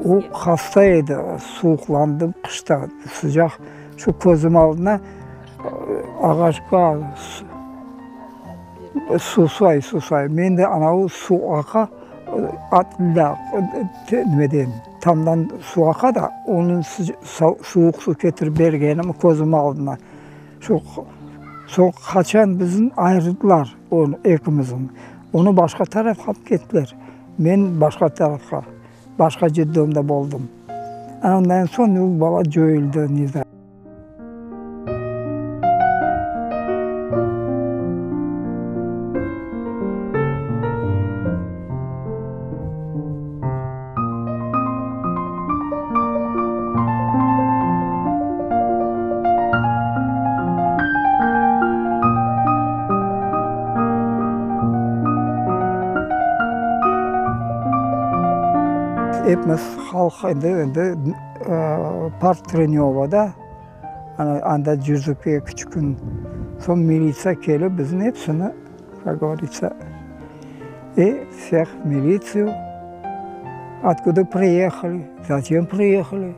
O hasta edi, suvuqlandı qışta, sıcaq. Şu közüm aldına ağaçqa susay, susay. Men de anavı suv aqa, nimeden, tamdan suv aqa da, onıñ suvuq suv ketirip bergenim közüm aldına. Şu soñ qaçan bizni ayırdılar, onı, ekimizni. Onı başqa tarafqa alıp kettiler. Men başqa tarafqa, başqa detdomda boldım. Andan soñ o bala coyuldı, ne znâyu. Epimiz halq endi, endi Park Trenövada, anda cürdik eki-üç kün. Soñ militsiya kelip bizni episini, kak govoritsa, i vseh v militsiyu, otkuda priyehali, zaçem priyehali.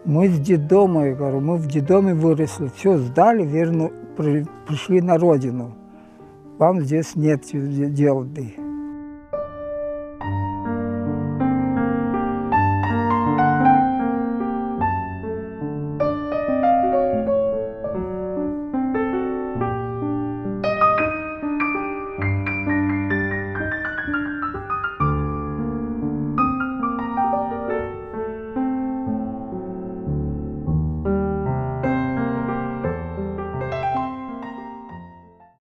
Mı iz detdoma, ya govoryu, mı v detdome vırosli, vsö sdali, prişli na rodinu, vam zdes net delat, dey.